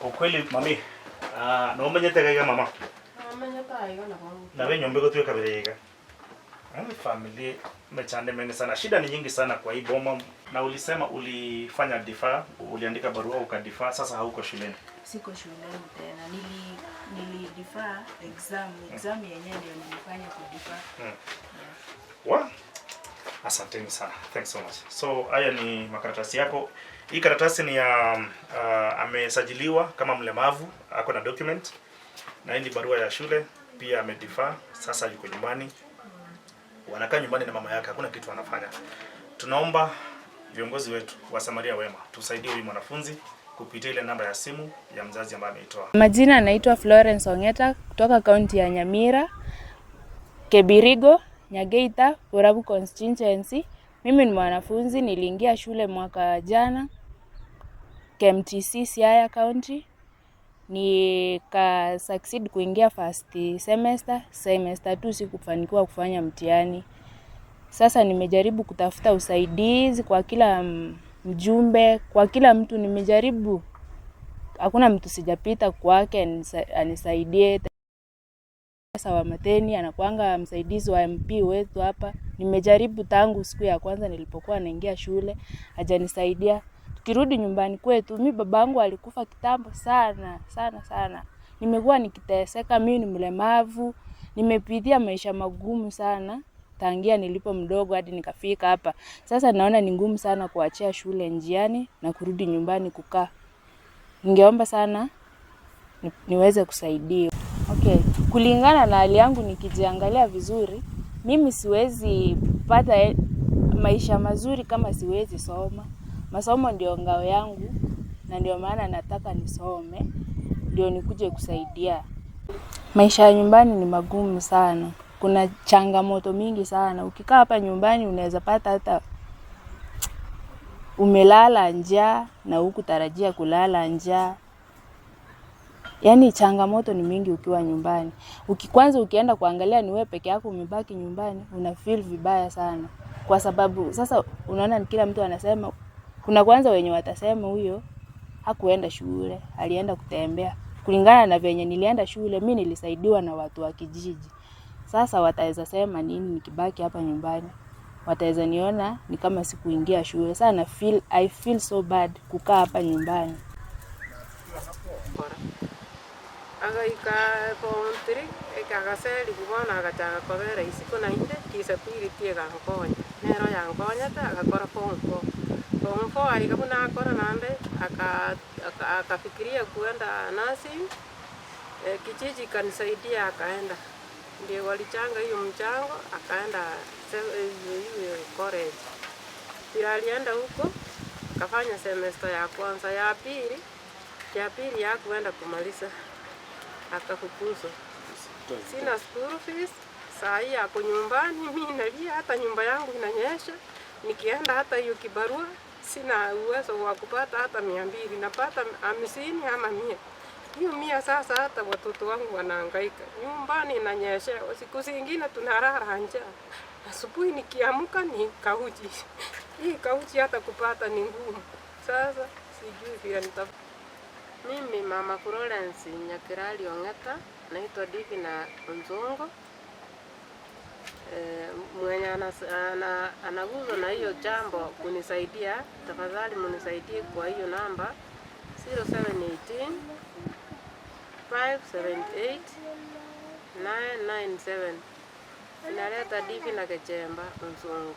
Kwa kweli mami, ah, nomenyete gaiga mama. Namenyete aiga nabo. Na nyombe gotweka bere iga. Familia mechande mengi sana. Shida ni nyingi sana kwa hii boma. Na ulisema ulifanya defer, uliandika barua ukadefer, sasa hauko shuleni. Siko shuleni tena. Nili defer exam. Exam yenyewe ndio nilifanya kudefer. Yeah. Wa? Asanteni sana. Thanks so much. So haya ni makaratasi yako. Hii karatasi ni ya amesajiliwa kama mlemavu, ako na document. Na hii ni barua ya shule, pia amedefer, sasa yuko nyumbani. Wanakaa nyumbani na mama yake, hakuna kitu anafanya. Tunaomba viongozi wetu wa Samaria Wema tusaidie huyu mwanafunzi kupitia ile namba ya simu ya mzazi ambaye ameitoa. Majina naitwa Florence Ongeta kutoka kaunti ya Nyamira, Kebirigo, Nyageita, Borabu constituency. Mimi ni mwanafunzi, niliingia shule mwaka jana KMTC Siaya County. Nika succeed kuingia first semester, semester 2 sikufanikiwa kufanya mtihani. Sasa nimejaribu kutafuta usaidizi kwa kila mjumbe, kwa kila mtu nimejaribu. Hakuna mtu sijapita kwake anisaidie. Sasa wa Mateni anakuanga msaidizi wa MP wetu hapa. Nimejaribu tangu siku ya kwanza nilipokuwa naingia shule, hajanisaidia. Tukirudi nyumbani kwetu, mi babangu alikufa kitambo sana sana sana. Nimekuwa nikiteseka, mimi ni mlemavu, nimepitia maisha magumu sana tangia nilipo mdogo hadi nikafika hapa. Sasa naona ni ngumu sana kuachia shule njiani na kurudi nyumbani kukaa. Ningeomba sana niweze kusaidiwa. Okay, kulingana na hali yangu nikijiangalia vizuri, mimi siwezi pata maisha mazuri kama siwezi soma. Masomo ndio ngao yangu na ndio maana nataka nisome ndio nikuje kusaidia. Maisha ya nyumbani ni magumu sana. Kuna changamoto mingi sana. Ukikaa hapa nyumbani unaweza pata hata umelala njaa na hukutarajia kulala njaa. Yaani changamoto ni mingi ukiwa nyumbani. Kwanza ukienda kuangalia ni wewe peke yako umebaki nyumbani, una feel vibaya sana. Kwa sababu sasa unaona kila mtu anasema, kuna kwanza wenye watasema huyo hakuenda shule, alienda kutembea. Kulingana na venye nilienda shule, mi nilisaidiwa na watu wa kijiji. Sasa wataweza sema nini nikibaki hapa nyumbani? Wataweza niona ni kama sikuingia shule. Sasa I feel so bad kukaa hapa nyumbani. Agaika form 3 ekagaseri bono agachaka kobera isiko nainde disability egankonya. Nero yankonyete agakora form 4. Form 4 aiga buna akora naende akafikiria kuenda nursing, kijiji ikanisaidia akaenda. Ndio walichanga hiyo mchango akaenda hiyo college. Vile alienda huko akafanya semester ya kwanza, ya pili hakuenda kumaliza, akafukuzwa. Sina school fees, saa hii ako nyumbani, mimi nalia, hata nyumba yangu inanyesha. Nikienda hata hiyo kibarua sina uwezo wa kupata hata 200, napata 50 ama 100. Hiyo 100 sasa hata watoto wangu wanahangaika. Nyumbani inanyesha, siku zingine tunalala njaa. Asubuhi nikiamka ni kauji. Hii kauji hata kupata ni ngumu. Sasa sijui vile nita. Mimi Mama Florence Nyakirali Ong'eta, naitwa Divina Nzungu. Mwenye anaguzwa na hiyo jambo kunisaidia, tafadhali munisaidie kwa hiyo namba 0718 578 997. Inaleta Divina Kechemba Nzungu.